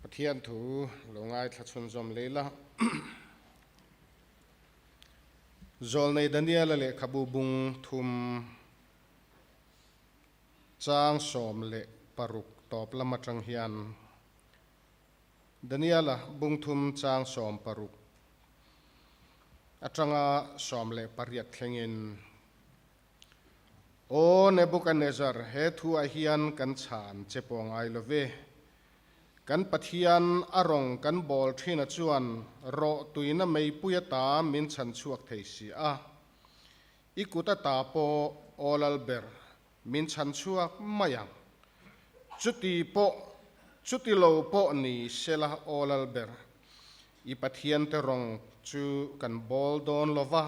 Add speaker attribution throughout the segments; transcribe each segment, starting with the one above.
Speaker 1: Pathian thu lo ngaithla chhunzawm leh ila. Zawlnei Daniela lehkhabu bung thum chang 16 tawp lam atang hian Daniela bung thum chang 16 atanga 18 thlengin Aw Nebuchadnezzar, he thu ah hian kan chhan che pawh ngai lo ve. Kan Pathian a rawng kan bawl thina chuan rawh tuina meipui ata min chhan chhuak thei si a. I kut ata pawh aw lal ber min chhan chhuak mai ang. Chuti pawh, chuti lo pawh ni sela aw lal ber, i Pathiante rawng chu kan bawl dawn lo va,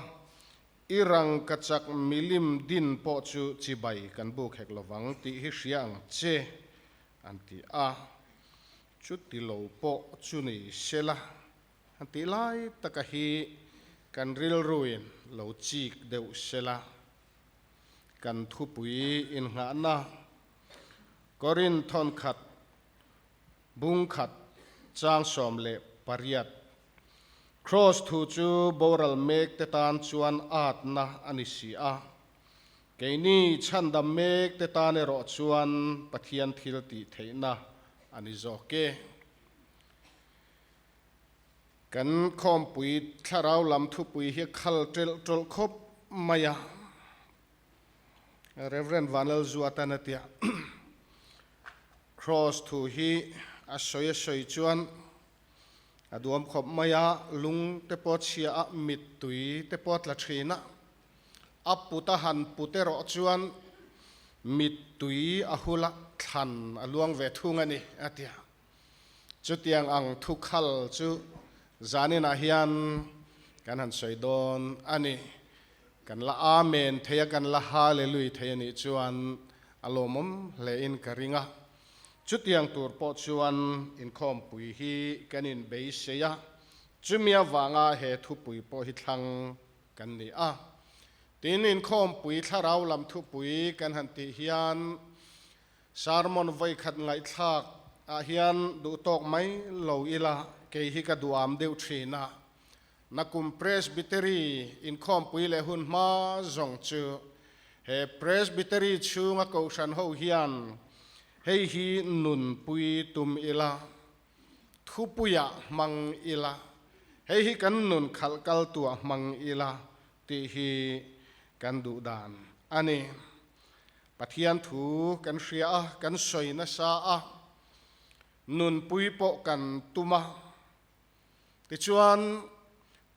Speaker 1: I rangkachak milim din pawh chu chibai kan buk hek lovang tih hi hria ang che, an ti a. Chuti lo pawh chu ni sela, an tih lai taka hi kan rilruin lo chik deuh sela. Kan thupui innghahna Korin thawnkhat bung khat chang 18 Kraws thu chu boral mek te tan chuan atna a ni si a, keini chhandam mek te tan erawh chuan Pathian thil tih theihna a ni zawk e. Kan khawmpui thlarau lam thupui hi khal ṭelh ṭawlh khawp mai a, Rev. Vanlalzuatan a tia. Kraws thu hi a sawi a sawi chuan A duam khawp mai a, lung te pawh chhia a, mittui te pawh tla thin a. A put a han put erawh chuan mittui a hul a, thlan a luang ve thung a ni, a ti a. Chutiang ang thu khal chu zaninah hian kan han sawi dawn a ni. Kan la Amen thei a, kan la Hallelui thei a nih chuan a lawmawm hlein ka ring a. Chutiang tur pawh chuan inkhawmpui hi kan inbeisei a, chumi avanga he thupui pawh hi thlang kan ni a. Tin, inkhawmpui thlarau lam thupui kan han tih hian sermon vawikhat ngaihthlak ah hian duhtawk mai lo ila kei hi ka duham deuh thin a. Nakum Presbytery inkhawmpui leh hun hma zawng chu he Presbytery chhunga kohhran ho hian hei hi nunpui tum ila, thupuiah hmang ila, hei hi kan nun khalh kal tuah hmang ila tih hi kan duh dan a ni. Pathian thu kan hria a, kan sawi nasa a, nunpui pawh kan tum a. Tichuan,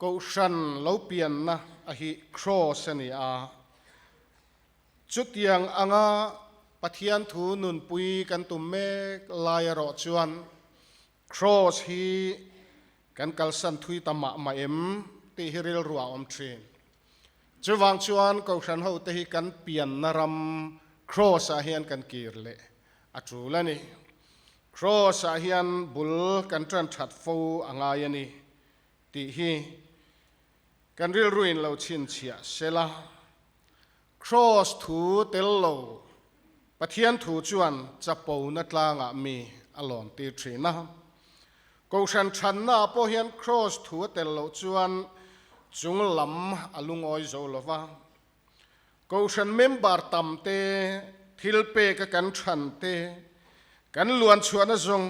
Speaker 1: Kohhran lo pianna a hi Kraws a ni a. Chutiang anga Pathian thu nunpui kan tum mek lai erawh chuan Kraws hi kan kalsan thui ta mah mah em tih hi rilru a awm thin. Chuvang chuan Kohhran hote hi kan pianna ram Kraws ah hian kan kir leh a tul a ni. Kraws ah hian bul kan tan that fo a ngai a ni tih hi kan rilruin lo chhinchhiah sela. Kraws thu tel lo Pathian thu chuan chapona tlangah mi a lawn tir thin a. Kohhran thanna ah pawh hian Kraws thu a tel loh chuan chung lam a lungawi zo lo va. Kohhran member tam te, thil pek a kan than te, kan luan chhuahna zawng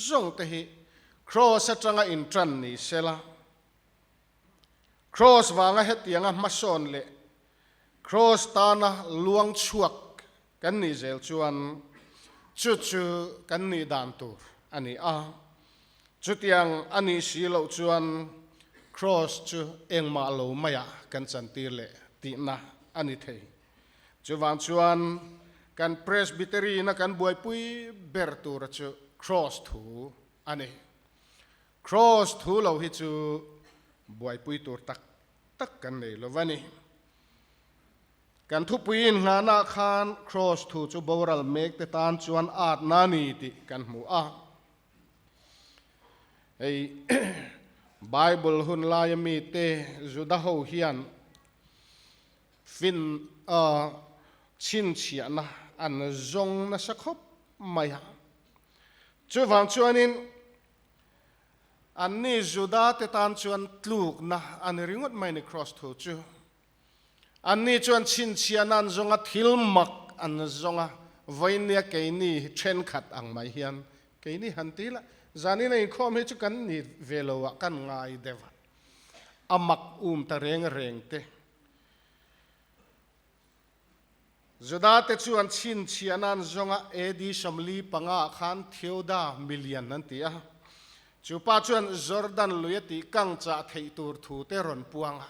Speaker 1: zawng te hi Kraws atanga intan ni sela. Kraws vanga hetianga hmasawn leh Kraws tana luang chhuak kan nih zel chuan chu chu kan nih dan tur a ni a. Chutiang a nih si loh chuan Kraws chu engmah lo maiah kan chantir leh tihna a ni thei. Chuvang chuan kan Presbytery-na kan buaipui ber tura chu Kraws thu a ni. Kraws thu lo hi chu buaipui tur tak tak kan nei lo va ni. Kan thupui inngahnaah khan Kraws thu chu boral mekte tan chuan atna a ni tih kan hmu a. Hei Bible hun laia mite Juda ho hian fin chhinchhiahna an zawng nasa khawp mai a. Chuvang chuanin. Anni Juda te tan chuan tlukna a ni ringawt mai ni Kraws thu chu. Anni chuan chhinchhiahna an zawng a, thil mak an zawng a, vawinia keini hi thenkhat ang mai hian keini han ti la, zanin a inkhawm hi chu kan ni ve lo ah kan ngai deuh a, a mak um ta reng reng te. Juda te chuan chhinchhiahna an zawng a, AD 45 ah khan Theoda milian an ti a, chu pa chuan Jordan lui a tih kang chah theih tur thu te rawn puang a,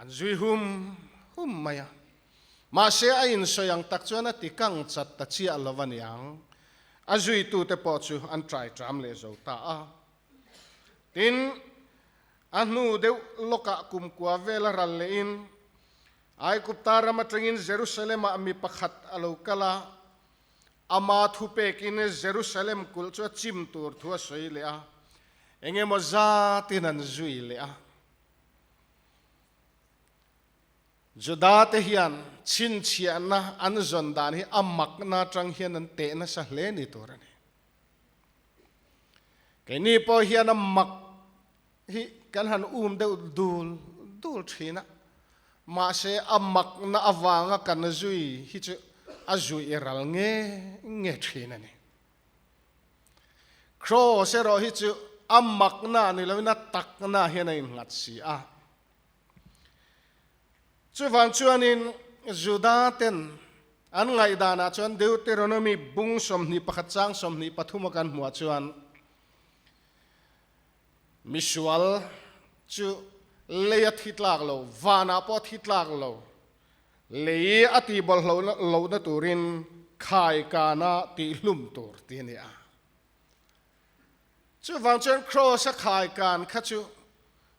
Speaker 1: an zui hum hum mai a. Mahse a insawi ang tak chuan a ti kang chat ta chiah lo a niang, a zuitute pawh chu an trai tram leh zo ta a. Tin, a hnu deuh lawkah kumkua vel a ral lehin Aigupta ram atangin Jerusalem-ah mi pakhat a lo kal a, ama thupekin Jerusalem kulh chu a chim tur thu a sawi leh a, engemaw zatin an zui leh a. Juda-te hian chhinchhiahna an zawn dan hi a makna atang hian an teh nasa hle ni tur a ni. Keini pawh hian a mak hi kan han um deuh dul dul thin a, mahse a makna avanga kan zui hi chu a zui ral nge nge thin a ni. Kraws erawh hi chu a makna ni loin a takna hian a innghat si a. Chuvang chuanin Juda ten an ngaihdanah chuan Deuteronomy bung 21 chang 23 a kan hmuah chuan Misual chu lei a thi tlak lo, vanah pawh a thi tlak lo. Lei a tih bawlhhlawh lohna turin khaikana tihhlum tur ti a ni a. Chuvang chuan Kraws a khaikan kha chu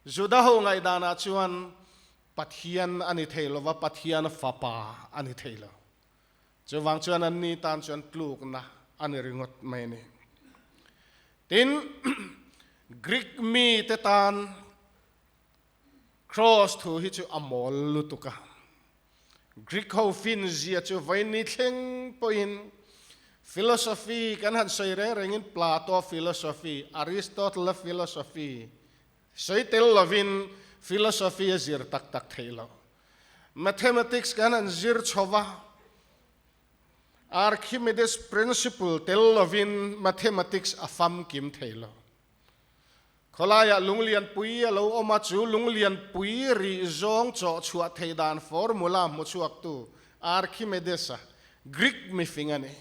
Speaker 1: Juda ho ngaihdanah chuan Pathian a ni thei lo va, Pathian Fapa a ni thei lo. Chuvang chuan anni tan chuan tlukna a ni ringawt mai a ni. Tin, Greek mite tan Kraws thu hi chu a mawl lutuk a. Greek ho finzia chu vawiin thleng pawhin philosophy kan han sawi reng rengin Plato philosophy, Aristotle philosophy sawi tel lovin philosophy a zir tak tak theih loh. Mathematics kan han zir chho va, Archimedes principle tel lovin mathematics a famkim thei lo. Khawlaiah lunglianpui a lo awm a, chu lunglianpui rih zawng chawh chhuah theih dan formula hmu chhuaktu Archimedes-a, Greek mifing a ni.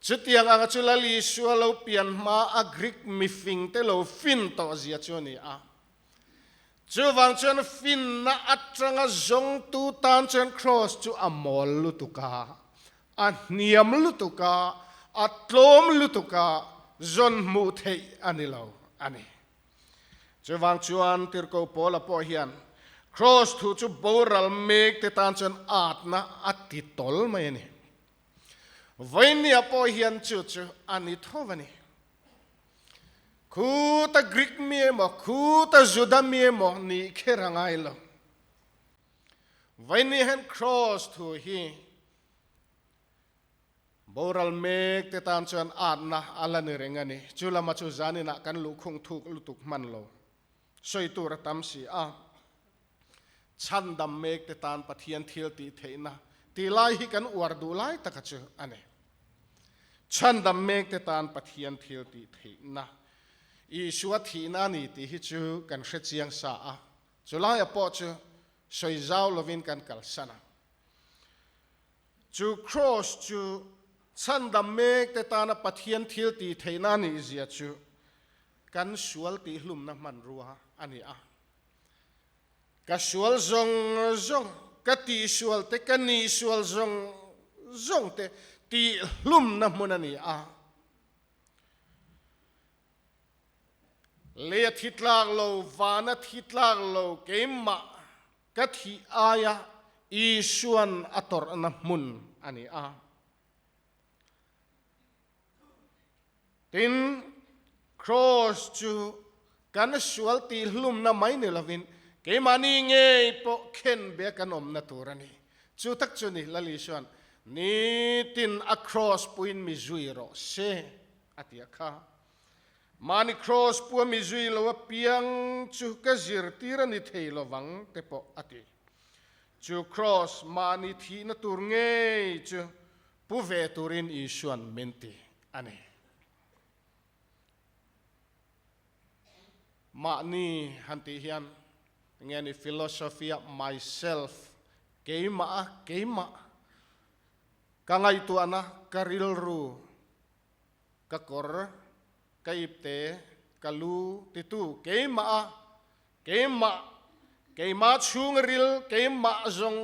Speaker 1: Chutiang anga chu Lal Isua lo pian hma a Greek mifing te lo fin tawh zia chu a ni a. Chuvang chuan finna atanga zawngtu tan chuan Kraws chu a mawl lutuk a, a hniam lutuk a, a tlawm lutuk a, zawn hmuh theih a ni lo a ni. Chuvang chuan Tirhkoh Paula pawh hian Kraws thu chu boral mek te tan chuan atna a ti tawl mai a ni. Vawinia pawh hian chu chu a ni tho a ni. Khuta Greek mi emaw, khuta Juda mi emaw nih kher a ngai lo. Vawiin hian Kraws thu hi boral mek te tan chuan atna a la ni reng a ni. Chu lama chu zaninah kan luhkhung thuk lutuk hman lo. Sawi tur a tam si a. Chhandam mek te tan Pathian thil tih theihna tih lai hi kan uar duh lai taka chu a ni. Chhandam mek te tan Pathian thil tih theihna Isua thihna a ni tih hi chu kan hre chiang sa a, chulaia pawh chu sawi zau lovin kan kalsan a. Chu Kraws chu chhandam mek te tana Pathian thil tih theihna a nih zia chu kan sual tihhlumna hmanrua a ni a. Ka sual zawng zawng, ka tihsual te, ka nihsual zawng zawng te tihhlumna hmun a ni a. Lei a thi tlak lo, van a thi tlak lo, keimah ka thih aia Isuan a tawrhna hmun a ni a. Tin, Kraws chu kan sual tihhlumna mai ni lovin keimahni ngei pawh khen be kan awmna tur a ni. Chu tak chu ni, Lal Isua'n, Nitin a kraws puiin mi zui rawh se, a ti a kha. Mahni Kraws pua mi zui lo apiang chu ka zirtir a ni thei lovang te pawh a ti. Chu Kraws mahni thihna tur ngei chu pu ve turin Isua'n min ti a ni. Mahni han tih hian nge ni philosophy-a myself, keimah a keimah, ka ngaihtuahna, ka rilru, ka kawr, ka ipte, ka lu titu keimah a keimah, keimah chhung ril, keimah zawng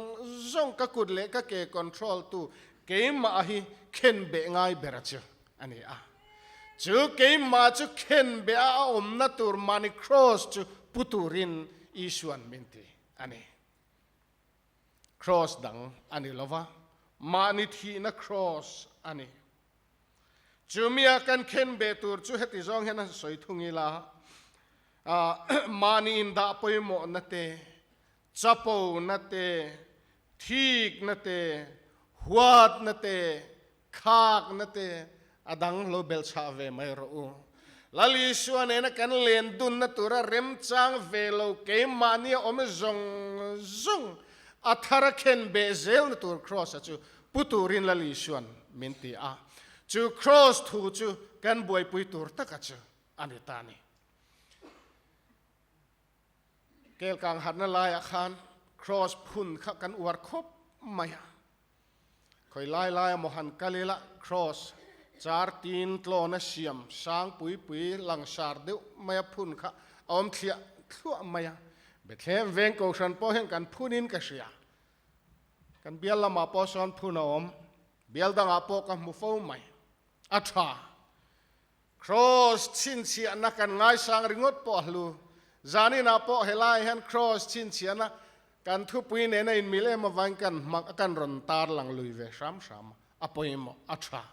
Speaker 1: zawng ka kut leh ka ke control tu keimah hi khen beh ngai ber a chu a ni a. Chu keimah chu khen beh a a awmna tur mahni cross chu pu turin Isuan min ti a ni. Cross dang a ni lova, mahni thihna cross a ni. Chumia kan khen beh tur chu heti zawng hian a sawi thung ila, mahni indah pawimawhna te, chapona te, thikna te, huatna te, khakna te a dang lo belchhah ve mai rawh u. Lal Isua nena kan len dunna tura remchang ve lo keimahnia awm zawng zawng a thar a khen beh zelna tur Kraws-a chu Pu turin Lal Isua'n min ti a, chu Kraws thu chu kan buaipui tur taka chu a ni ta a ni. Kelkang harhna laiah khan Kraws phun kha kan uar khawp mai a. Khawi lai laia maw han kal ila Kraws char tin tlawna siam sang pui pui langsar deuh maia phun kha a awm thliah thluah mai a. Bethlehem veng kohhran pawh hian kan phunin ka hria. Kan bial lamah pawh sawn phun a awm, bial dangah pawh ka hmu fo mai. A tha. Kraws chhinchhiahna kan ngaisang ringawt pawh a hlu. Zaninah pawh helai hian kraws chhinchhiahna kan thupui nena inmil em avangin kan hmang a, kan rawn tarlang lui ve hram hram a, a pawimawh, a tha.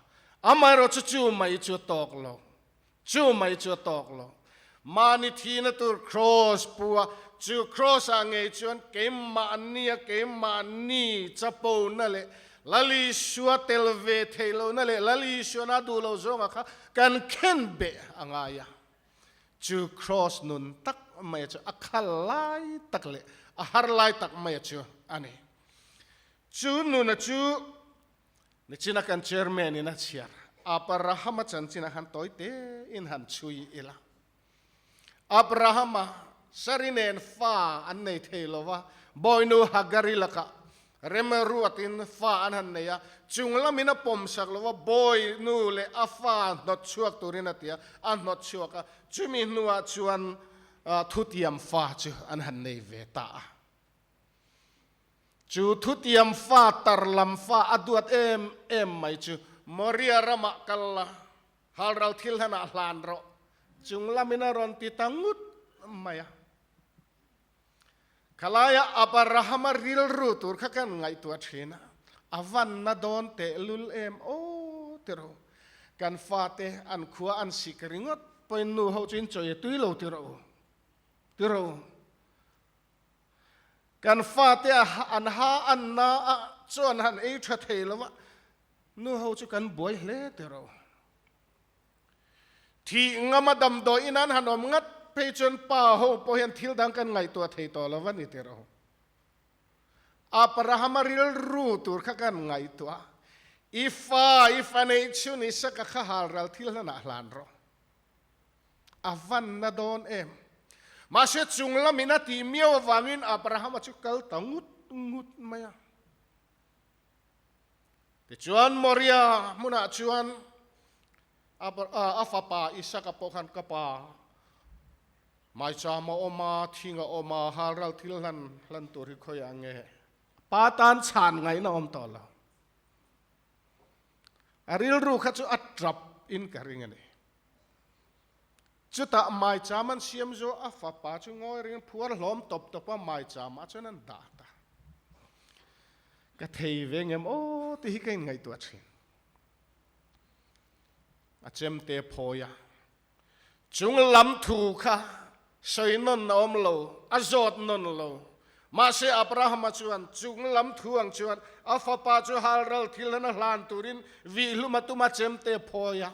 Speaker 1: Amaherawhchu chu mai chu a tawk lo. Chu mai chu a tawk lo. Mahni thihna tur kraws pu a, chu kraws ah ngei chuan keimahnia keimahni chapona leh Lal Isua tel ve theih lohna leh Lal Isuana duh lo zawnga kha kan khen beh a ngai a. Chu kraws nun tak maia chu a khal lai tak leh a har lai tak maia chu a ni. Chu nuna chu Nichina kan chairman in a chhiar Abrahama chanchin ah khan tawi tein han chhui ila. Abrahama Sari nen fa an nei thei lo va, bawinu Hagari lakah rem ruatin fa an han nei a, chung lamin a pawm sak lo va, bawinu leh a fa hnawt chhuak turin a ti a, a hnawt chhuak a, chumi hnuah chuan thutiam fa chu an han nei ve ta a. Chu thutiam fa tar lam fa a duat em em mai chu Moria ramah kal la, halral thil hlanah hlan rawh, chung lamin a rawn ti ta ngut mai a. Khalaia Abrahama rilru tur kha kan ngaihtuah thin a, a vanna dawn tehlul em aw ti rawh u. Kan fate an khua an sik ringawt pawhin nu ho chu in chawi a tui lo ti rawh u, ti rawh u. Kan fate a an ha an na a chuan han ei tha thei lo a, nu ho chu kan buai hle teh rawh. Thih ngama damdawi in an han awm ngat phei chuan pa ho pawh hian thil dang kan ngaihtuah thei tawh lo a ni teh rawh. Abrahama rilru tur kha kan ngaihtuah, I fa, i fa neih chhun Isaka kha halral thil hlanah hlan rawh. A van na dawn em? Mahse chung lamin a tih miau avangin Abrahama chu kal ta ngut ngut mai a. Tichuan Moria hmunah chuan a fapa Isaka pawh khan ka pa maicham a awm a, thing a awm a, halral thil hlan hlan tur hi khawiah nge? Pa tan chhan ngaihna awm tawh lo. A rilru kha chu a tap in ka ring a ni. Chutah maicham an siam zawh a fapa chu ngawi ringin phuar hlawm tawp tawp a maicham ah chuan an dah ta. Ka thei ve ngem aw tih hi ka inngaihtuah thin. A chemte phawi a, chung lam thu kha sawi nawn a awm lo, a zawt nawn lo. Mahse Abrahama chuan chung lam thu ang chuan a fapa chu halral thil hlan a hlan turin vih hlum a tum a chemte phawi a.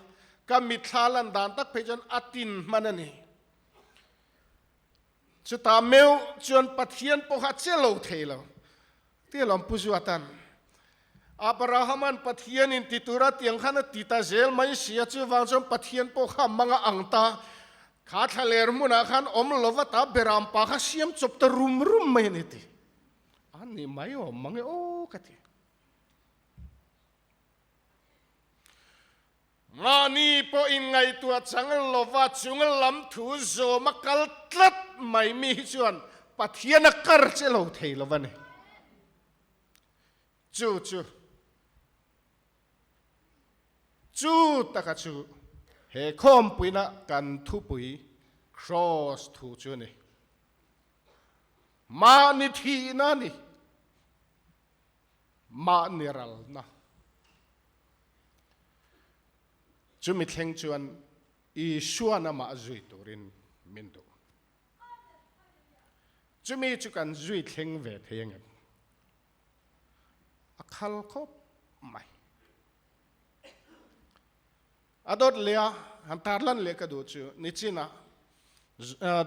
Speaker 1: Ka mitthla lan dan tak phei chuan a tin hman a ni. Chutah meuh chuan Pathian pawh kha a che lo thei lo. Ti alawm Pu Zuatan. Abrahaman Pathianin ti tura tiang khan a ti ta zel mai si a, chuvang chuan Pathian pawh kha a mang a ang ta. Kha thlaler hmunah khan awm lova ta beram pa kha siam chawp ta rum rum mai a ni ti. A ni mai awm mang e aw ka ti. Mahni pawh inngaihtuah chang lova chung lam thu zawm a kal tlat mai mi hi chuan Pathian a kar che lo thei lo a ni. Chu chu chu taka chu he khawmpuina kan thupui Kraws thu chu a ni. Mahni thihna a ni. Mahni ralna. Chumi thleng chuan Isuan amah zui turin min duh. Chumi chu kan zui thleng ve thei angem? A khal khawp mai. A dawt leh a, han tarlan leh ka duh chu nichinah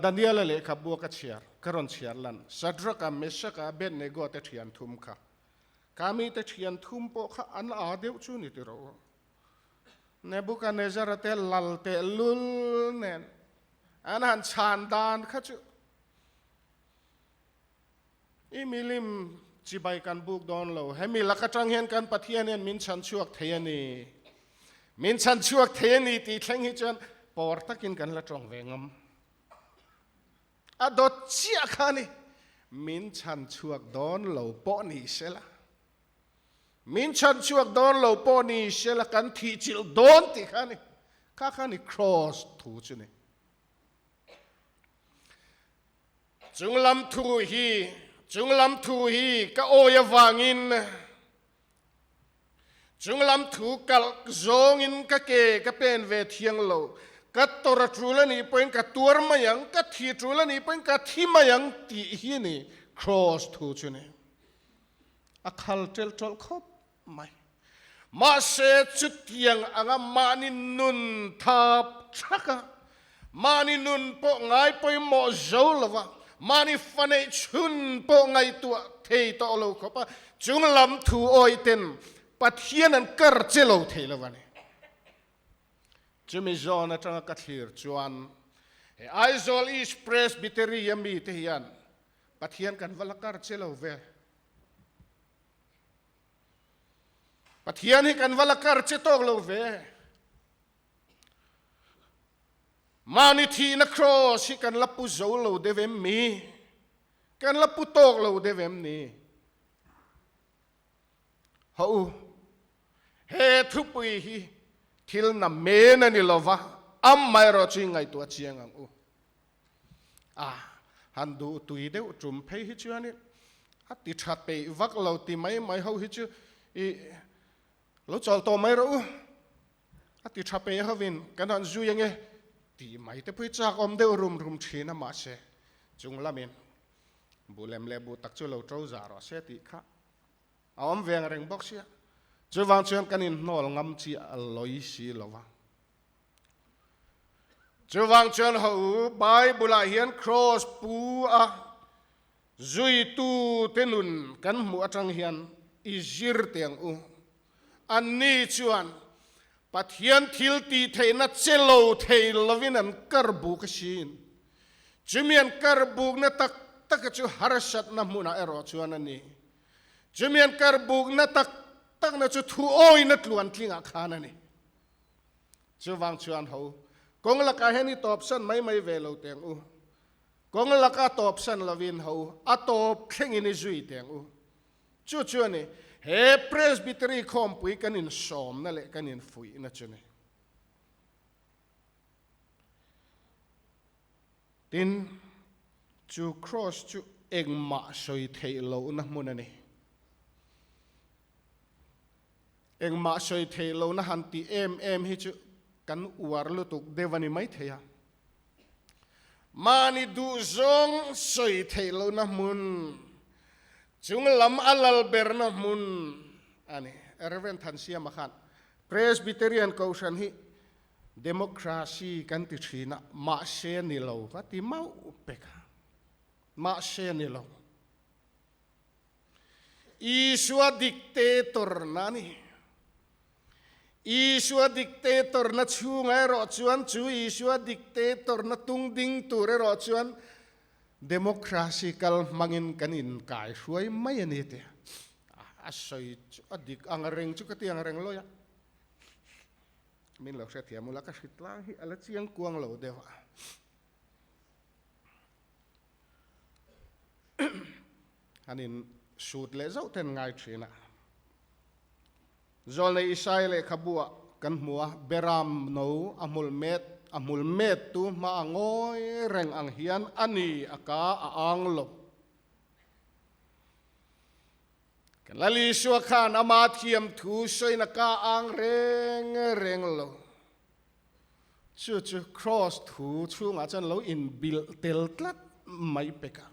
Speaker 1: Daniela lehkhabu ka chhiar, ka rawn chhiar lan, Shadrach-a, Meshach-a, Abednego-a te thian thum kha. Ka mite thian thum pawh kha an a deuh chu ni tiraw u. Nebuchadnezzar-a te lal tehlul nen an han chhan dan kha chu I milim chibai kan buk dawn lo. Hemi lak atang hian kan Pathian hian min chhan chhuak thei a ni. Min chhan chhuak thei a ni tih thleng hi chuan pawr takin kan la tawng ve ngam. A dawt chiah kha a ni. Min chhan chhuak dawn lo pawh ni sela. Min chhan chhuak dawn lo pawh ni sela kan thih chilh dawn tih kha a ni. Kha kha a ni Kraws thu chu ni. Chunglam thu hi, chunglam thu hi ka awi avangin, chunglam thu kalh zawngin ka ke ka pen ve thiang lo. Ka tawrh a tul a nih pawhin ka tuar mai ang, ka thi tul a nih pawhin ka thi mai ang tih hi a ni Kraws thu chu ni. A khal ṭelh ṭawlh khawp mai. Mahse, chutiang anga mahni nun thap thak a, mahni nun pawh ngai pawimawh zo lova, mahni fa neih chhun pawh ngaihtuah thei tawh lo khawp a, chung lam thu awih ten Pathian an kar che lo thei lo a ni. Chumi zawn atanga ka thlir chuan he Aizawl East Presbytery a mite hian Pathian kan va la kar che lo ve. Pathian hi kan va la kar che tawk lo ve. Mahni thihna cross hi kan la pu zo lo deuh em mi? Kan la pu tawk lo deuh em ni? Haw u, he thupui hi thil na men a ni lova, amaherawh chu i ngaihtuah chiang ang u. A han duh tui deuh tum phei hi chuanin a ti tha peih vak lo ti mai mai ho hi chu i lo chawl tawh mai rawh u, a ti tha peih hovin kan han zui ange tih mai te pawh hi chak awm deuh rum rum thin a mahse chung lamin buh lem leh buh tak chu lo to zah rawh se tih kha a awm ve ang reng bawk sia chuvang chuan kan inhnawl ngam chi a lawi si lo va. Chuvang chuan ho u, Bible-ah hian Kraws pu a zuitute nun kan hmuh atang hian i zir teh ang u. Anni chuan Pathian thil tih theihna che lo thei lovin an kar buk asin. Chumi an kar bukna tak taka chu harsatna hmunah erawh chuan a ni. Chumi an kar bukna tak takna chu thuawina tluantlingah khan a ni. Chuvang chuan ho, kawng lakah hian i tawpsan mai mai ve lo teng u. Kawng laka tawpsan lovin ho, a tawp thlengin i zui teng u. Chu chu a ni, he Presbytery khawmpui kan insawmna leh kan infuihna chu ni. Tin, chu Kraws chu engmah sawi theih lohna hmun a ni. Engmah sawi theih lohna han tih em em hi chu kan uar lutuk deuh a ni maithei a. Mahni duhzawng sawi theih lohna hmun, chung lam a lal berna hmun a ni. Rev. Thansiama khan Presbyterian Kohhran hi. Democracy kan ti thin a, mahse ni lo ka ti mauh pek a. Mahse ni lo. Isua dictator na a ni. Isua dictator na chhungah erawh chuan chu Isua dictator na tung ding tur erawh chuan democracy kal hmangin kan inkai hruai mai a ni tih a sawi chu a dik ang reng chu ka ti ang reng lawi a. Min lo hrethiam ula ka hrit lai hi a la chiang kuang lo deuh a. An in sut leh zauh ten ngai thin a. Zawlnei Isaiah lehkhabu ah kan hmu a, Beram no a hmul met a hmul met tu hma a ngawi reng ang hian a ni a ka a ang lo. Kan Lal Isua khan ama thiam thu sawiin a ka ang reng reng lo. Chu chu Kraws thu chhungah chuan lo inbilh tel tlat mai pek a.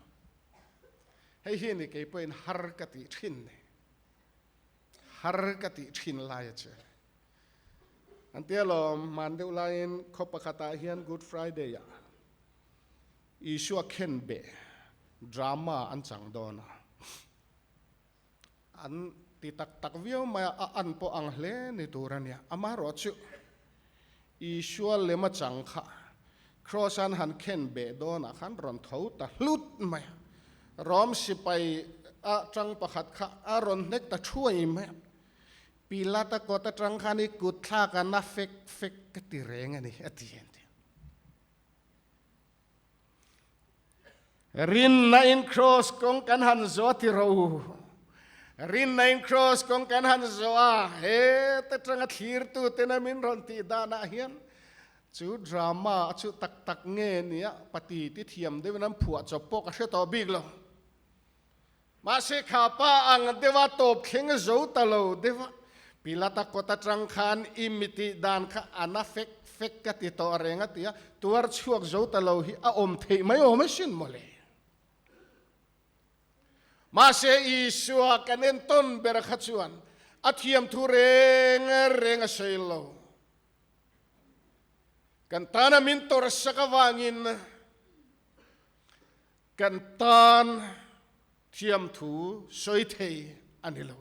Speaker 1: Hei hi ni kei pawhin har ka tih thin ni. Har ka tih thin lai a che. An tia lawm hman deuh laiin khaw pakhatah hian Good Friday ah Isua khenbeh drama an chang dawn a. An ti tak tak viau mai a, a an pawh ang hle ni tur a nia. Amaherawh chu Isua lema chang kha Kraws an han khen beh dawnah khan rawn tho ta hlut mai a. Rom sipai a tang pakhat kha a rawn hnek ta thuai mai a. Pilata kawt atang khan i kut thlak a na fek fek ka ti reng a ni, a ti a ni. Rinna in cross kawng kan han zawh a ti ro u. Rinna in cross kawng kan han zawh a, he ta tanga thlirtu tena min rawn tih danah hian chu drama chu tak tak nge nia pati ti thiam deuhin an phuah chawp pawh ka hre tawh bik lo. Mahse kha pa ang deuha tawp thleng zo ta lo deuha Pilata kawt atang khan i mi tih dan kha a na fek fek ka ti tawh reng a ti a, tuar chhuak zo ta lo hi a awm theih mai awm asin mawle. Mahse Isua kan entawn ber kha chuan a thiamthu reng reng a sawi lo. Kan tana min tawrhsak avangin Kan tan thiamthu sawi thei a ni lo.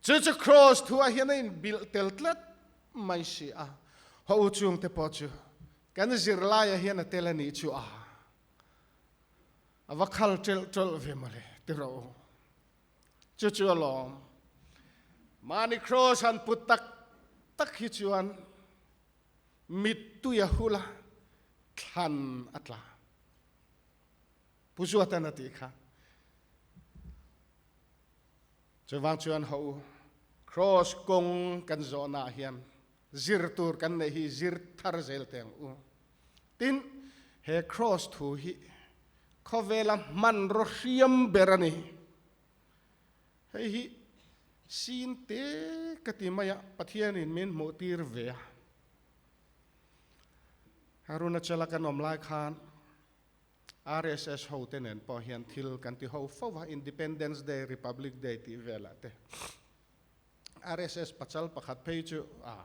Speaker 1: Chu chu Kraws thuah hian a inbilh tel tlat mai si a, haw u chungte pawh chu kan zirlaiah hian a tel a nih chu a, a va khal ṭelh ṭawlh ve mawle ti rawh u. Chu chu alawm. Mahni Kraws han put tak tak hi chuan Mittui a hul a, thlan a tla. Pu Zuatan a tih kha. Chuvang chuan ho u, Kraws kawng kan zawhnaah hian zir tur kan neih hi zir thar zel teh ang u. Tin, he Kraws thu hi khawvela hmanraw hriam ber a ni. Hei hi sin te ka ti mai a, Pathianin min hmuh tir ve a. Arunachala kan awm lai khan RSS ho te nen pawh hian thil kan ti ho fo va, Independence Day, Republic Day tih velah te. RSS pachal pakhat phei chu a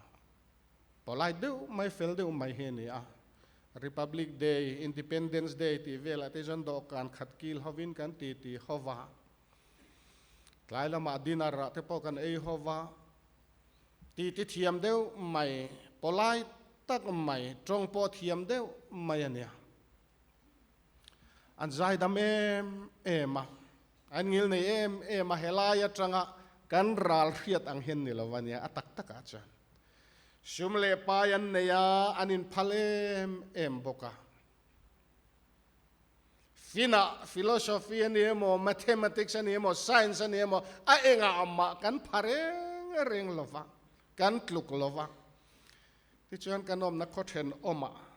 Speaker 1: polite deuh mai, fel deuh mai hi a ni a. Republic Day, Independence Day tih velah te chuan dawhkan khat kil hovin kan ti ti ho va. Tlai lamah dinner ah te pawh kan ei ho va. Ti ti thiam deuh mai, polite tak mai, tawng pawh thiam deuh mai a nia. An zaidam em em a, an ngil nei em em a, helai atanga kan ral hriat ang hian ni lo a nia, a tak takah chuan. Sum leh pai an nei a, an inphal em em bawk a. Finah philosophy a ni emaw, mathematics a ni emaw, science a ni emaw, a engah mah kan pha reng reng lo va, kan tluk lo va. Tichuan kan awmna khaw thenawmah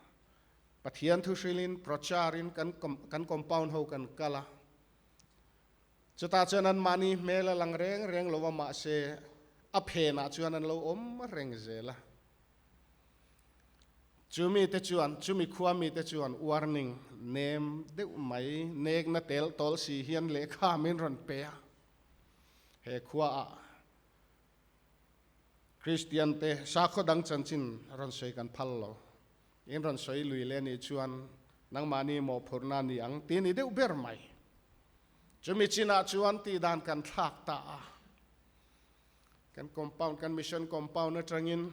Speaker 1: Pathian thu hrilhin pracharin kan kan compound ho kan kal a. Chutah chuan anmahni hmel a lang reng reng lo va, mahse a phenah chuan an lo awm reng zel a. Chumi te chuan, chumi khua mite chuan warning nem deuh mai, nekna tel tawl si hian lehkha min rawn pe a. He khuaah. Kristian te sakhaw dang chanchin rawn sawi kan phal lo. In rawn sawi lui leh anih chuan nangmahni mawhphurhna a ni ang tih a ni deuh ber mai. Chumi chinah chuan tihdan kan thlak ta a. Kan compound, kan mission compound atangin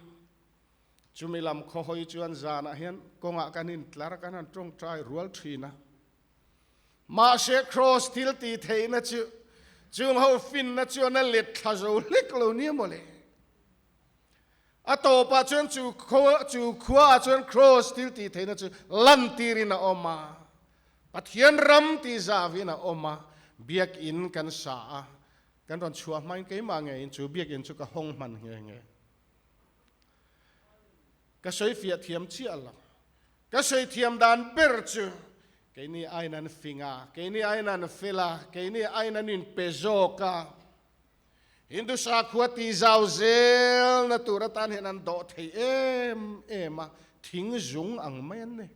Speaker 1: chumi lam khawhawi chuan zanah hian kawngah kan intlar a, kan han tawngtai rual thin a. Mahse Kraws thil tih theihna chu chung ho finna chuan a let thla zo hlek lo nia mawle. A tawpah chuan chu chu khuaah chuan Kraws thil tih theihna chu lantirin a awm a, Pathian ram tih zavin a awm a, biakinn kan sa a, kan rawn chhuah hmain keimah ngeiin chu biakinn chu ka hawng hman nghe nghe. Ka sawi fiah thiam chiah lo. Ka sawi thiam dan ber chu keini aiin an fing a, keini aiin an fel a, keini aiin an inpe zawk a. Hindu sakhua tih zau zelna tur atan hian an dawh thei em em a, thing zung ang mai an ni.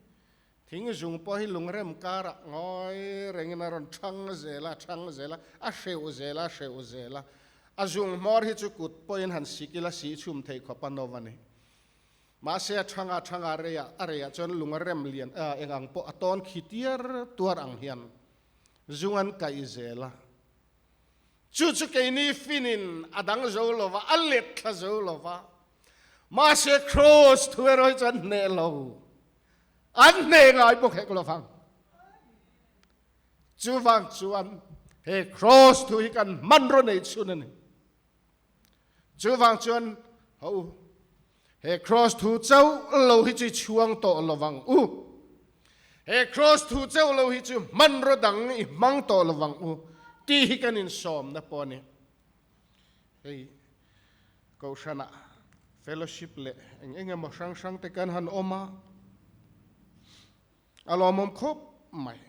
Speaker 1: Thing zung pawh hi lungrem karah ngawi rengin a rawn thang zel a, thang zel a, a hreuh zel a, hreuh zel a. A zung hmawr hi chu kut pawhin han sik ila sih chhum thei khawp a no a ni. Mahse a thanga thanga reiah a reiah chuan lung a rem lian eng ang pawh a tawn khi tiar tuar ang hian zung an kaih zel a. Chu chu keini finin a dang zo lo va, a let thla zo lo va. Mahse Kraws thu erawh hi chuan hneh lo, an hneh ngai bawk hek lo vang. Chuvang chuan he Kraws thu hi kan hmanraw nei chhun a ni. Chuvang chuan ho he Kraws thu chauh lo hi chu i chhuang tawh lo vang u. He Kraws thu chauh lo hi chu hmanraw dang i hmang tawh lo vang u tih hi kan insawmna pawh a ni. Hei Kohhranah fellowship leh eng eng emaw hrang hrang te kan han awm a, a lawmawm khawp mai.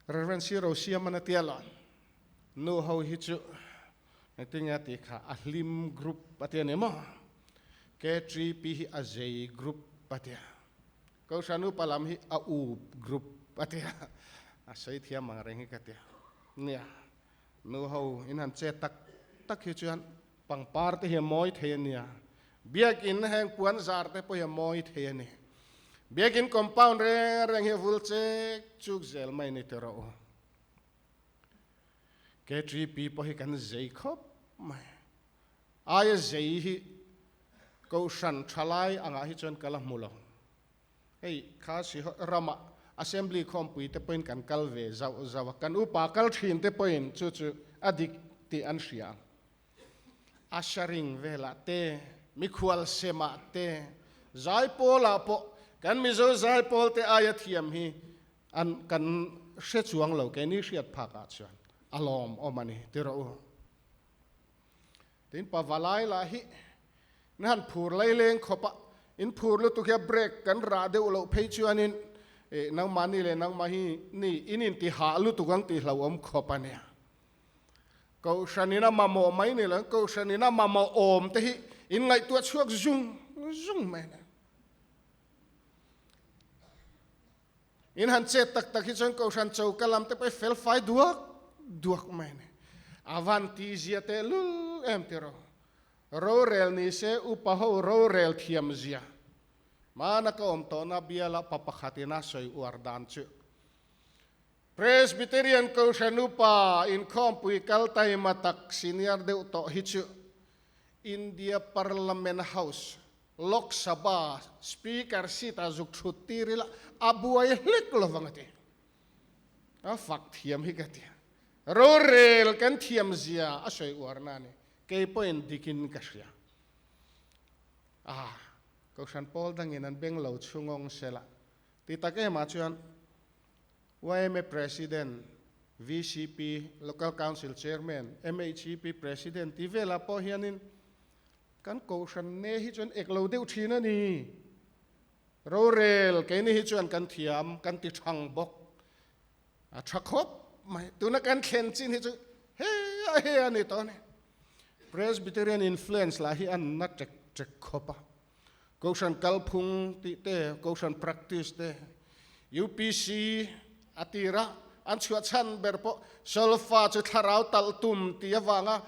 Speaker 1: Rev. Sir Rosiamana tia lo nu ho hi chu engtin nge a tih kha a hlim group a ti a ni maw? KTP hi a zei group a ti a, Kohhran upa lam hi a up group a ti a, a sawi thiam ang reng hi ka ti a. Nia, nu ho in han che tak tak hi chuan pangpar te hi a mawi thei a nia, biakin heng puan zar te pawh hi a mawi thei a ni. Biakin compound reng reng hi a vul chek chuk zel mai ni ti rawh u. KTP pawh hi kan zei khawp mai. Aia zei hi Kohhran thalai angah hi chuan ka la hmu lo. Hei kha si ramah Assembly khawmpui te pawhin kan kal ve zauh zauh a, kan upa kal thin te pawhin chu chu a dik tih an hria ang. Ushering velah te, mikhual semah te, zaipawlah pawh kan Mizo zaipawl te aia thiam hi an kan hre chuang lo, keini hriat phakah chuan a lawmawm a ni ti rawh u. Tin, pavalai lah hi na han phur laileng khawp a, in phur lutuk hi a break kan rah deuh loh phei chuanin eh nangmahni leh nangmah hi ni in inti hah lutuk ang tih hlauhawm khawp a nia. Kohhranin a mamawh mai ni lo, Kohhranin a mamawh awm te hi in ngaihtuah chhuak zung zung mai a ni. In han chet tak tak hi chuan Kohhran choka lam te pawh hi fel fai duak duak mai a ni. A van tihzia teh lul em ti rawh. Rorel ni se upa ho rorel thiam zia. Hmana ka awm tawhna biala pa pakhatin a sawi uar dan chu Presbyterian Kohhran upa inkhawmpui kal taima tak senior deuh tawh hi chu India Parliament House, Lok Sabha, Speaker seat ah zuk thut tir ila a buai hlek lovang a ti. A fak thiam hi ka ti. Rorel kan thiam zia a sawi uar na a ni. Kei pawhin dikin ka hria. Ah, Kohhran pawl dangin an beng lo chhungawng sela ti tak em ah chuan Yma President, VCP, Local Council Chairman, MHEP President tih velah pawh hianin kan kohhran ne hi chuan ek lo deuh thin a ni. Rorel keini hi chuan kan thiam, kan ti thang bawk. A tha khawp mai. Tuna kan thlen chin hi chu he a he a ni tawh a ni. Presbyterian influence lah hi an na ṭek ṭek khawp a. Kohhran kalphung tih te, Kohhran practice te, UPC a tir a, an chhuah chhan ber pawh solfa chu thlarau talh tum tih avanga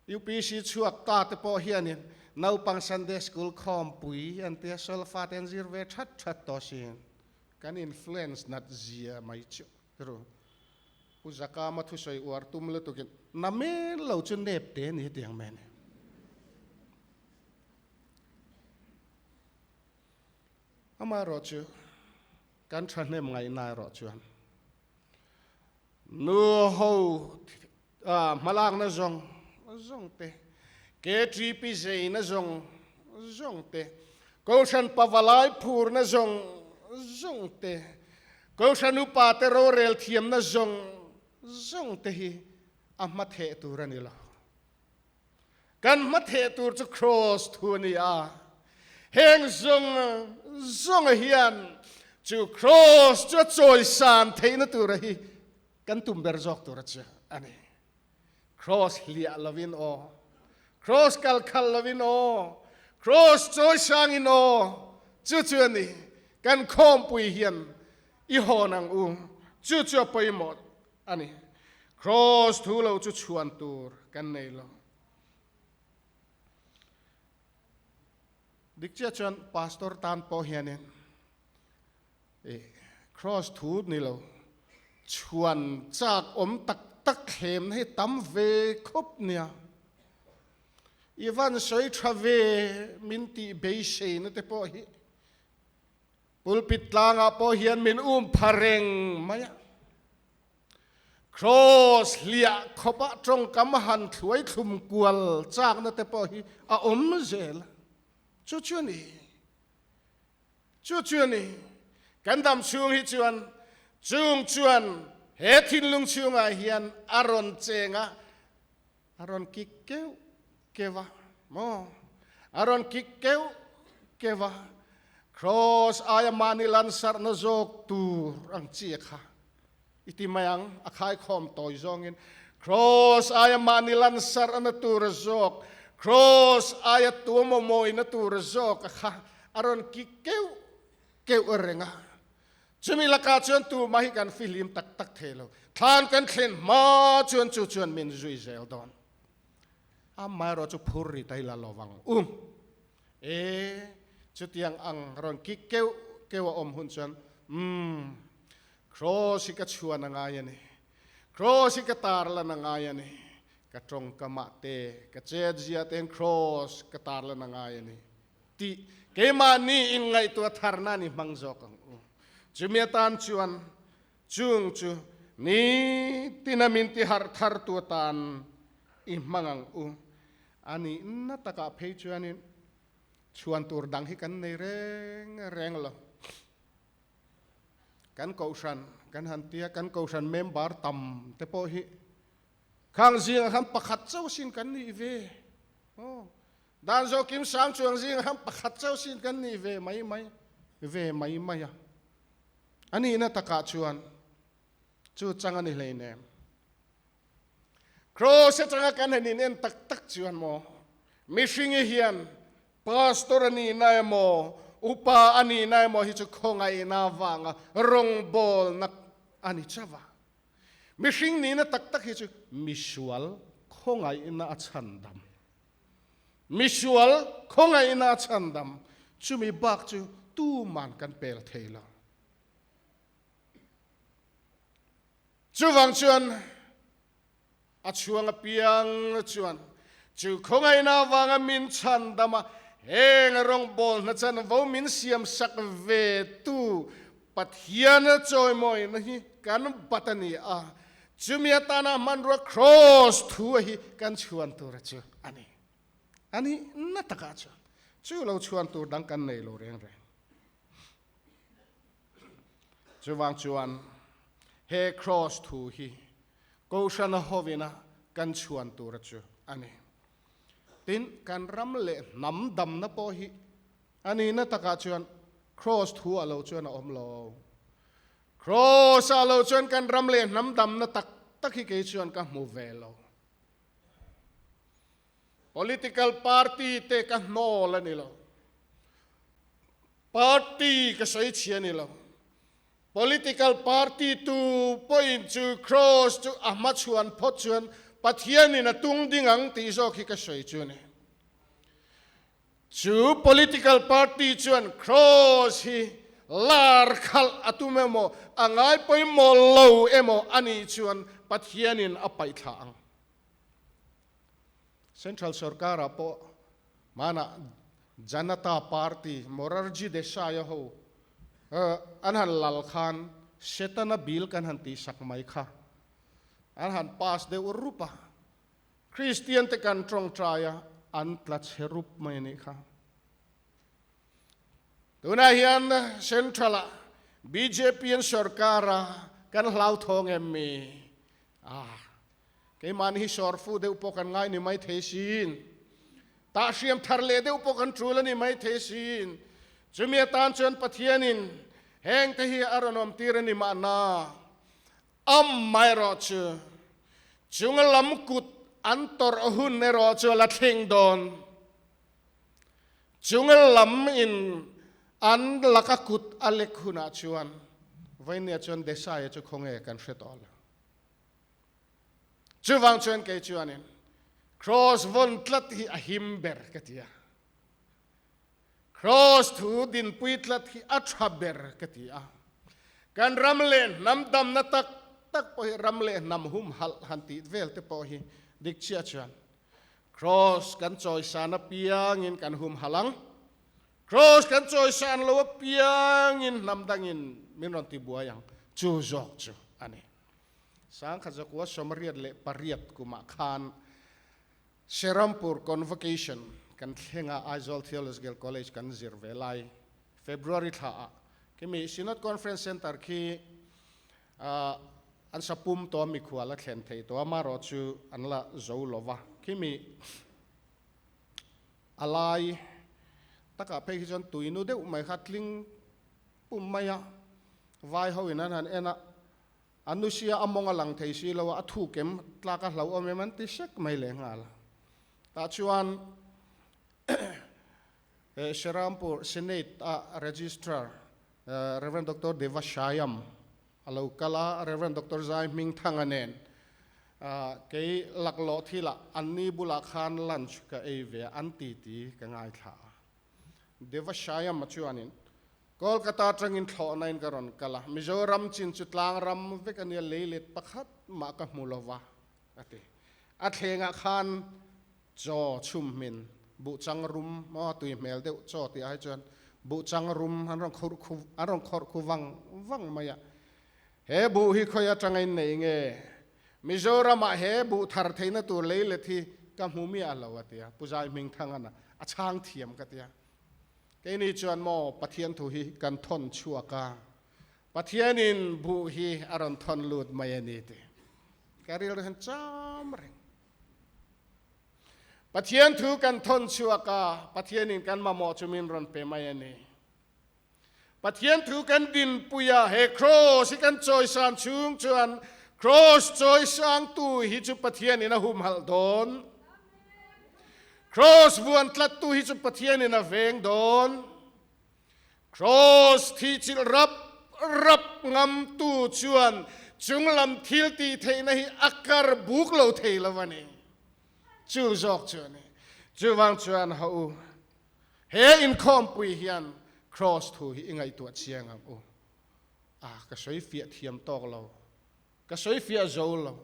Speaker 1: UPC chhuak ta te pawh hianin naupang Sunday School khawmpui an tia solfa te an zir ve that that tawh sin. Kan influence nat zia mai chu ru. Pu Zakama thusawi uar tum lutukin na men lo chu nep te ni hetiang mai a ni. Amaherawhchu kan thahnem ngaihna erawh chuan Nu ho hmalakna zawng zawng te, KTP zeina zawng zawng te, Kohhran pavalai phurna zawng zawng te, Kohhran upa te rorel thiamna zawng zawng te hi a hma theh tur a ni lo. Kan hma theh tur chu Kraws thu a ni a, heng zawng zawnga hian chu Kraws chu a chawisan theihna tura hi kan tum ber zawk tur a chu a ni. Kraws hliah lovin aw, Kraws kal khalh lovin aw, Kraws chawisangin aw, chu chu a ni. Kan khawmpui hian i hawn ang u, chu chu a pawimawh a ni. Kraws thu lo chu chhuan tur kan nei lo. Dik chiah chuan pastor tan pawh hianin i kraws thu ni lo chhuan chak awm tak tak thlemna hi tam ve khawp nia. I van sawi tha ve min tih beiseina te pawh hi Pulpit tlangah pawh hian min um pha reng mai a. Kraws hliah khawpah tawngkam han thluai thlum kual chakna te pawh hi a awm zel a. Chu chu a ni. Chu chu a ni. Kan dam chhung hi chuan chung chuan he thinlung chhungah hian a rawn cheng a, a rawn kik keuh keuh a maw? A rawn kik keuh keuh a, Kraws aia mahni lansarhna zawk tur ang chi a kha i ti mai ang, a khaikhawm tawi zawngin Kraws aia mahni lansarhna tur zawk, Kraws aia tuamawmawina tur zawk a kha a rawn kik keuh keuh reng a. Chumi lakah chuan tumah hi kan fihlim tak tak thei lo. Thlan kan thlen hma chuan chu chuan min zui zel dawn. Amaherawh chu phur ri ta hi la lo vang u. E, chutiang ang rawn kik keuh keuh a awm hun chuan, umm, Kraws hi ka chhuan a ngai a ni. Kraws hi ka tarlan a ngai a ni. Ka tawngkamah te, ka chetzia te'n Kraws ka tarlan a ngai a ni. Tih keimahni inngaihtuah tharna ni hmang zawk ang u. Chumi atan chuan chung chu nitina min tiharh thartu atan i hmang ang u. A nihna takah phei chuanin chhuan tur dang hi kan nei reng reng lo. Kan kohhran kan han tia, kan kohhran member tam te pawh hi khang zingah khan pakhat chauh sin kan nih ve. Aw. Dan zawh kim sang chuang zing ham pakhat chauh sin kan nih ve mai mai ve mai mai a. A nihna takah chuan chu chang a ni hleinem. Kraws atanga kan han inen tak tak chuan maw mihringi hian pastor a nihna emaw upa a nihna emaw hi chu khawngaihna avanga rawngbawlna a ni chauh a. Mihring nihna tak tak hi chu misual khawngaihna a chhandam. Misual khawngaihna a chhandam, chumi bak chu tuman kan pel thei lo. Chuvang chuan a chhuang apiang chuan chu khawngaihna avanga min chhandam a, heng rawngbâwl hna chanvo min siamsak ve tu Pathian chawimawina hi kan bat a ni a, Chumi atana hmanrua Kraws thu a hi kan chhuan tur a chu a ni. A ni na takah chuan chu lo chhuan tur dang kan nei lo reng reng. Chuvang chuan he Kraws thu hi Kohhrana hovina kan chhuan tur a chu a ni. Tin, kan ram leh hnam damna pawh hi a ni na takah chuan Kraws thu a lo chuan a awm lo. Kraws ah lo chuan kan ram leh hnam damna tak tak hi kei chuan ka hmu ve lo. Political party te ka hnawl a ni lo. Party ka sawi chhia a ni lo. Political party tu pawhin chu Kraws chu a hmachhuan phawt chuan Pathianin a tung ding ang tih zawk hi ka sawi chu a ni. Chu political party chuan Cross hi lar khalh a tum emaw, a ngai pawimawh lo emaw a nih chuan Pathianin a paihthla ang. Central sorkarah pawh hmanah Janata Party, Morarji Desai-a ho an han lal khan Setana bill kan han tihsak mai kha an han pass deuh rup a. Kristian te kan tawngtai a, an tla chhe rup mai a nih kha. Tunah hian Central ah bjp an sorkar a, kan hlauthawng em mi? Ah, keimahni hi sawrfu deuh pawh kan ngai ni mai thei siin, tahhriam thar leh deuh pawh kan tul a ni mai thei siin, chumi atan chuan Pathianin heng te hi a rawn awm tir a ni mahna. Amaherawhchu, chung lam kut an tawrh hun erawh chu a la thleng dawn. Chung lam in an laka kut a lek hunah chuan Vainia chuan Desai-a chu khawnge kan hre tawh lo. Chuvang chuan kei chuanin Cross vawn tlat hi a him ber ka ti a. Cross thu dinpui tlat hi a tha ber ka ti a. Kan ram leh hnam damna tak tak pawh hi ram leh hnam humhalh han tih vel te pawh hi dik chiah chuan Cross kan chawisan apiangin kan humhalh ang. Cross kan chawisan lo apiangin hnam dangin min rawn tibuai ang. Chu zawk chu a ni. Sangkhat 1988 kumah khan Serampur Convocation kan thleng a, Aizawl Theological College kan zir ve lai February thla ah khimi Synod Conference Centre khi an sa pum tawh a, mikhual a thlen thei tawh a, amaherawh chu an la zo lo va, khimi a lai takah phei khi chuan tuinu deuh mai kha tling pum mai a, vai ho in an han en a. A nusia a mawng a lang thei si lo a, a thuk em, tlak a hlauhawm em an ti sek mai leh nghal. Tah chuan Serampur Senate a Registrar Rev. Doctor Deva Shyam a lo kal a, Rev. Doctor Zai Hmingthanga nen kei laklawh thilah anni bulah khan lunch ka ei ve a, an titi ka ngaithla a. Deva Shyam-a chuanin, Kolkata atangin thlawhna in ka rawn kal a, Mizoram chin chu tlang ram vek a nia, leilet pakhat mah ka hmu lo va, a ti. A thlengah khan chaw chhum hmin, buhchang rum, maw tui hmel deuh chaw tih ai chuan buhchang rum an rawn khurh khu, an rawn khawrh khu vang vang mai a. He buh hi khawi atanga in nei nge? Mizoramah he buh thar theihna tur leilet hi ka hmu miah lo, a ti a. Pu Zai Hmingthangan a chhang thiam ka ti a. Keini chuan maw Pathian thu hi kan thawn chhuak a, Pathianin buh hi a rawn thawn lut mai a ni tih ka rilru hian cham reng. Pathian thu kan thawn chhuak a, Pathianin kan mamawh chu min rawn pe mai a ni. Pathian thu kan dinpui a, he Kraws hi kan chawisan chhung chuan Kraws chawisangtu hi chu Pathianin a humhalh dawn. Kraws vuan tlattu hi chu Pathianin a veng dawn. Kraws thihchilh rap rap ngamtu chuan chunglam thil tih theihna hi a kar buk lo thei lo a ni. Chu zawk chu a ni. Chuvang chuan ha u. He inkhawmpui hian Kraws thu hi i ngaihtuah chiang ang u. A, ka sawi fiah thiam tawk lo. Ka sawi fiah zo lo.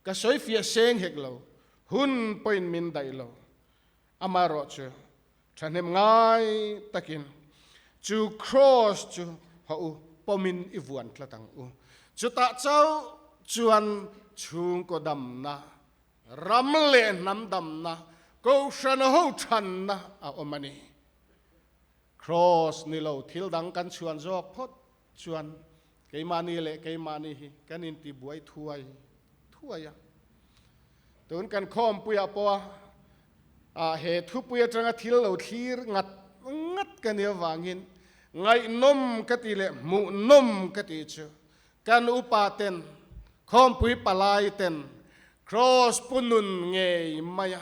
Speaker 1: Ka sawi fiah seng hek lo. Hun pawhin min daih lo. Amaherawhchu, thahnem ngai takin chu Kraws chu haw u, pawmin i vuan tlat ang u. Chutah chauh chuan chhungkaw damna Ram leh hnam damna, Kohhran ho thanna a awm a ni. Kraws ni lo thil dang kan chhuan zawk phawt chuan keimahni leh keimahni hi kan intibuai thuai thuai a. Tun kan khawmpuiah pawha he thupui atanga thil lo thlir ngat ngat ka nih avangin ngaihnawm ka ti leh hmuhnawm ka tih chu Kan upa ten, khawmpui palai ten Kraws pu nun ngei mai a,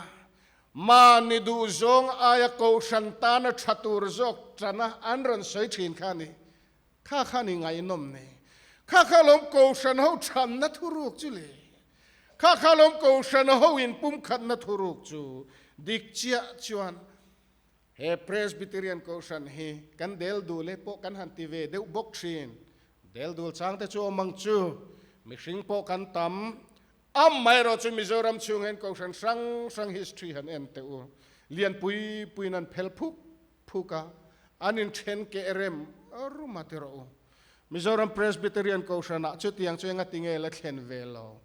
Speaker 1: mahni duhzawng aia kohhran tana tha tur zawk tana an rawn sawi thin kha a ni. Kha kha ni ngaihnawm nei. Kha kha lawm kohhran ho thanna thuruk chu le. Kha kha lawm Kohhran ho in pumkhatna thuruk chu dik chiah chuan he Presbyterian Kohhran hi kan del dul e pawh kan han ti ve deuh bawk thin. Del dul chang te chu awm ang chu mihring pawh kan tam. Amaherawh chu Mizoram chhung hian Kohhran hrang hrang history han en teh u. Lian pui puiin an phel phuk phuk a, an inthen keh rem rum a ti rawh u. Mizoram Presbyterian Kohhranah chutiang chu enga tinge la thlen ve lo?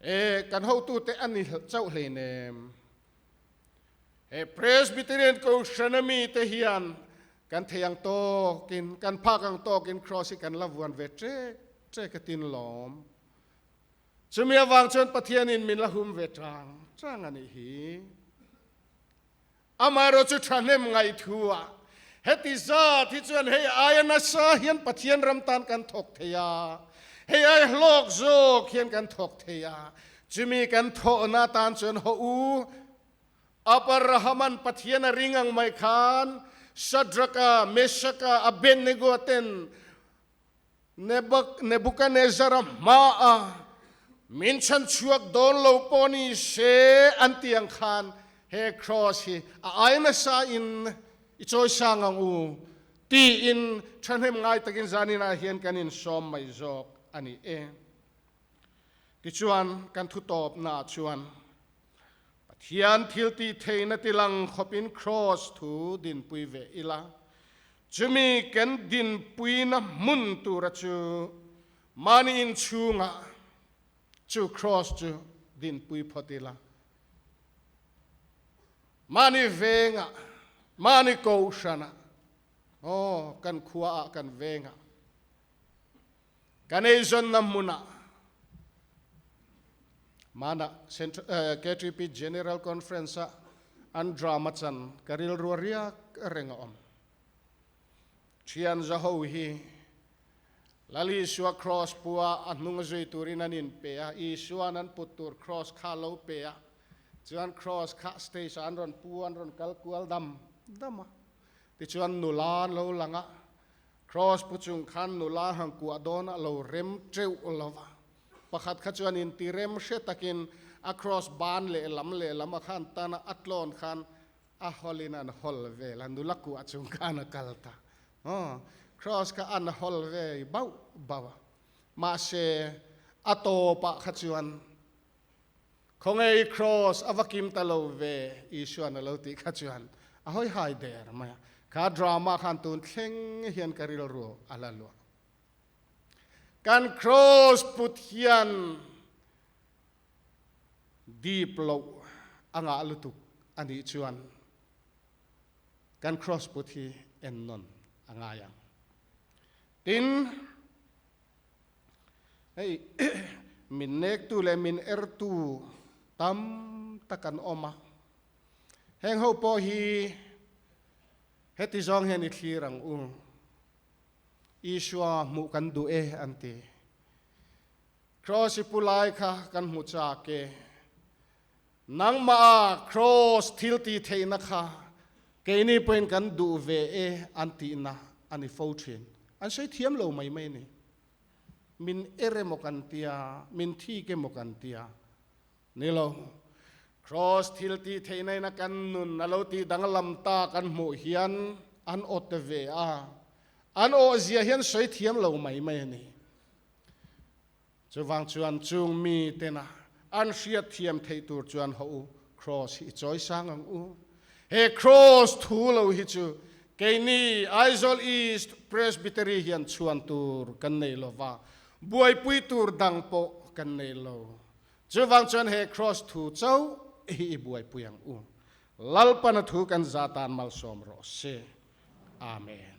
Speaker 1: E, kan hotute a ni chauh hleinem. He Presbyterian Kohhrana mite hian kan thei ang tawkin, kan phak ang tawkin Kraws hi kan la vuan ve ṭek ṭek a tin lawm. Chumi avang chuan Pathianin min la hum ve ṭang ṭang a nih hi. Amaherawh chu thahnem ngaihthu ah heti zat hi chuan hei aia nasa hian Pathian ram tan kan thawk thei a, hei aia hlawk zawk hian kan thawk thei a, chumi kan thawhna atan chuan haw u, Abraham-a'n Pathian a ring ang mai khan Shadrach-a, Meshach-a, Abednego-a ten Nebuchadnezzar-a hmaah min chhan chhuak dawn lo pawh ni se an ti ang khan he cross hi a ai nasa in i chawi sang ang u tiin thahnem ngai takin zaninah hian kan insawm mai zawk a ni e. Tichuan kan thutawpnaah chuan Pathian thil tih theihna tilang khawpin Kraws thu dinpui ve ila, chumi kan dinpuina hmun tura chu mahni inchhungah chu Kraws chu dinpui phawt ila, mahni vengah, mahni kohhranah, aw, kan khuaah, kan vengah, Kan eizawnna hmunah Mana KTP General Conference-a an drama chan ka rilru a riak reng a awm. Thian zaho hi Lal Isua Kraws pua a hnung zui turin an inpe a, Isua'n an put tur Kraws kha a lo pe a, chuan Kraws kha stage-ah an rawn pu a, an rawn kal kual dam dam a. Tichuan nula an lo lang a, Kraws pu chung khan nula han kuah dawn a lo rem teuh lo va, pakhat kha chuan inti rem hre takin a kraws ban lehlam lehlam a khan tan a, a tlawn khan a hawlin an hawl vel a, nula kuah chung khan a kal ta. Aw, kraws kha an hawl ve bauh bauh a, mahse a tawpah kha chuan Khawngaih Kraws a va kim ta lo ve, Isua'n a lo tih kha chuan a hawi hai der mai a. Kha drama khan tun thleng hian ka rilru a la luah. Kan Kraws put hian dip loh a ngah lutuk a nih chuan kan Kraws put hi ennawn a ngai ang. Tin, Hei min nektu leh min ertu tam tak an awm a, heng ho pawh hi heti zawng hian i thlir ang u, Isua hmuh kan duh e an ti. Kraws i pu lai kha kan hmu chak e, nangmah kraws thil tih theihna kha keini pawhin kan duh ve e an tihna a ni fo thin. An sawi thiam lo mai mai a ni. Min er emaw kan tia, min thik emaw kan tia. Ni lo. Kraws thil tih theihna ina kan nun a lo tih danglam ta kan hmuh hian an awt ve a. An awhzia hian sawi thiam lo mai mai a ni. Chuvang chuan chung mi tena an hriat thiam theih tur chuan haw u, Kraws hi i chawi sang ang u. He Kraws thu lo hi chu keini Aizawl East Presbytery hian chhuan tur kan nei lo va, buaipui tur dang pawh kan nei lo. Chuvang chuan he Kraws thu chauh hi i buaipui ang u. Lalpana thu kan za tan malsawm rawh se. Amen.